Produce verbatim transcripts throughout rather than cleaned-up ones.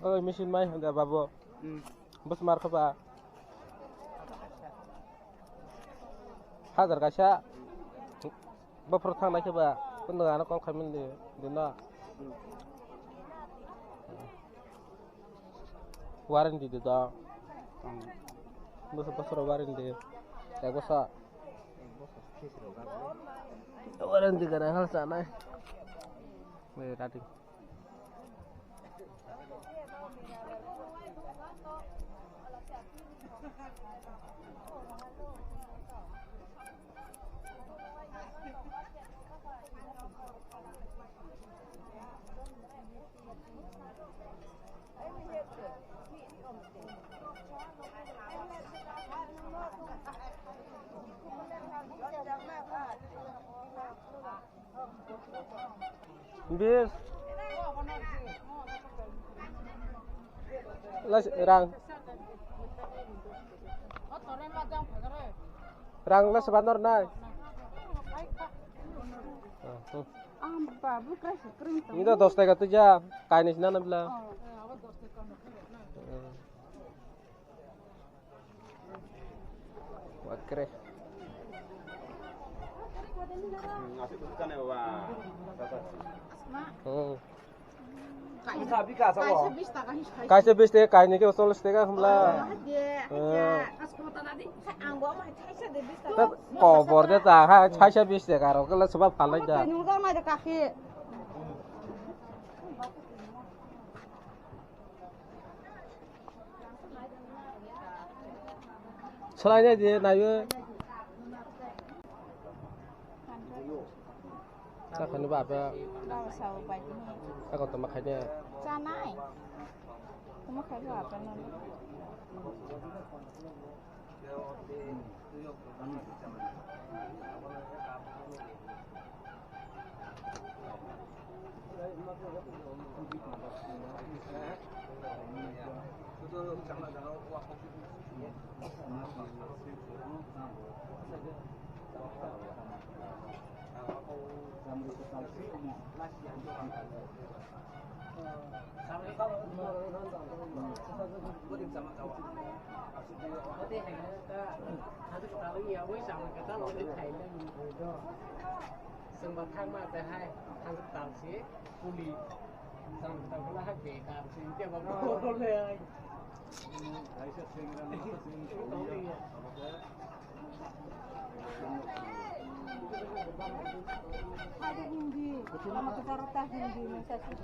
Oi, misin mai hwnda babu. Hmm. Bus mar khoba. Hajar kaisa. Buffer thang nai khe ba. Kun dong ano call khaimani di. Dino. Warranty di do. Hmm. Bus bus warranty. Ek bosor. Warranty kana hal sa nai. Wei, rating. Bis. Las rang. Rang las banor nai. Ini dos taka tu ja, kaini sina na bila. Wakre. Hmm. Kaisa bis taka, kaini ke chollis taka hwnla. Kobor de ta ha, kaisa bis taka rok kala soba phalai da. Salai nai de, naiyo. Sakani ba apa? Baba sao bai. Ako tama khaini. Chanai. Tama khai ba apa nani? Chwng ba thangma tei hai thangwi talsi puli. Chwng tangkula hai bekar se hwnkhe ba borok le hai. Hindi, lama kita rata hindi, masa sih.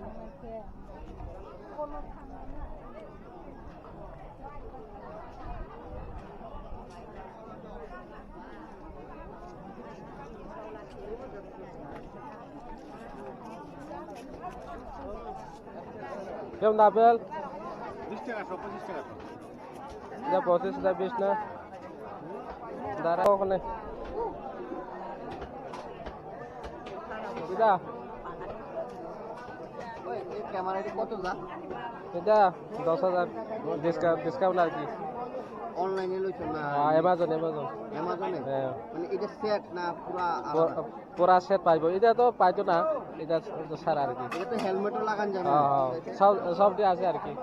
Kem na apel? Bish taka, pochis taka. Ya, pochis na, bish na. Dara kok ne? Ida. Oi, ei camera di koto da? Ida, dos hajar. Discount, discount ar ki. Online e loiso na? Ah, Amazon, Amazon. Amazon e? Hya. Mane ida set na pura alada? Pura set paibo. Ida to paito na. Ida sara ar ki. Ida to helmet o lagan jana. Ah, ah. Sob, sob di ase ar ki.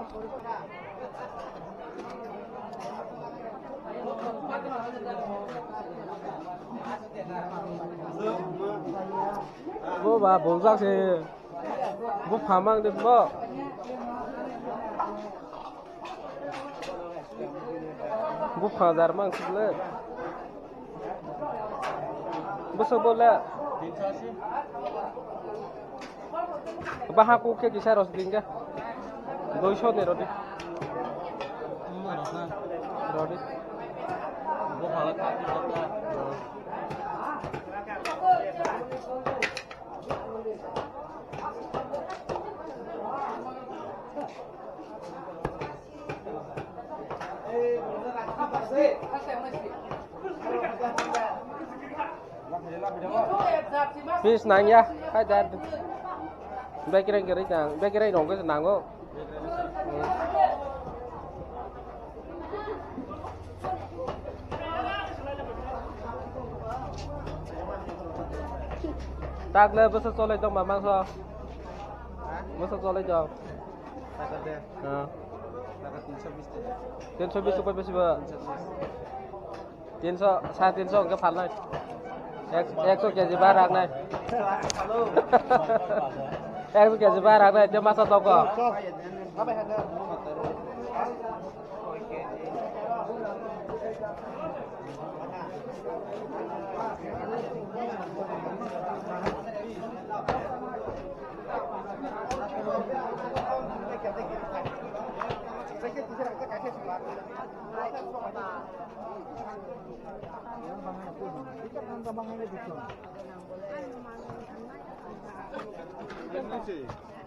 Bo ba, bo jak se. Bo pha mang de bo. Bo pha jar mang sik le. Bo sok bo le. Baha kuk khe kisa rosding khe. Doiso ni rodi. Rodi. Piece nangya, hai dad. Bekereng kereng tang, bekereng rong khe nango. Takle bwsa cholai tong ba mangso. Bwsa cholai tong. Taka de. Ha. Taka tinsho bis taka. Tinsho bis koi besi ba? Tinsho bis. Tinsho, sare tinsho hwnkhe phalnai. Ek, ekso keji bar raknai. Ekso keji bar raknai, tei masa toko.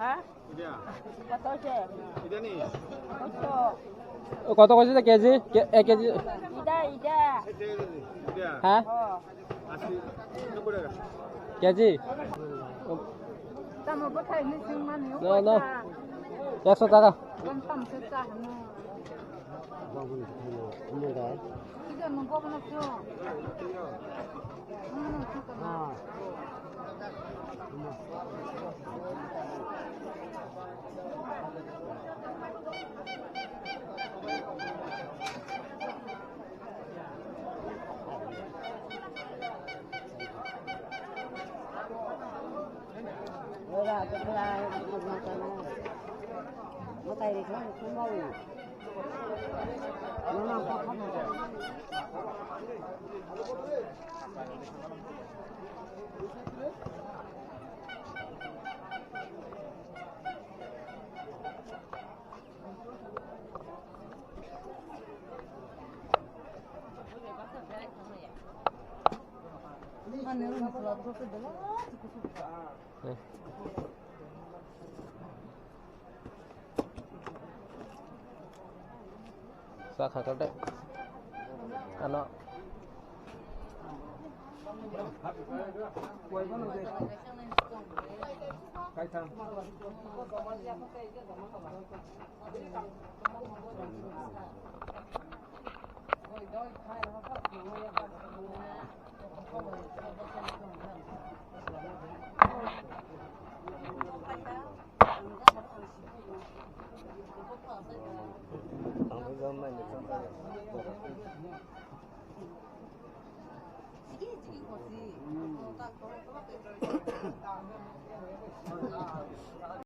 Ha? Kota hoise? Kota hoise de keji? Ke-, ek keji? Ida, ida. Ha? Oh. Keji? Tamo bwthai hinwi swngmani, no, no. Ekso taka. Tamo se cha hwnwi. Kisa nwng bobo no sung. Sa kha kal de. Ano.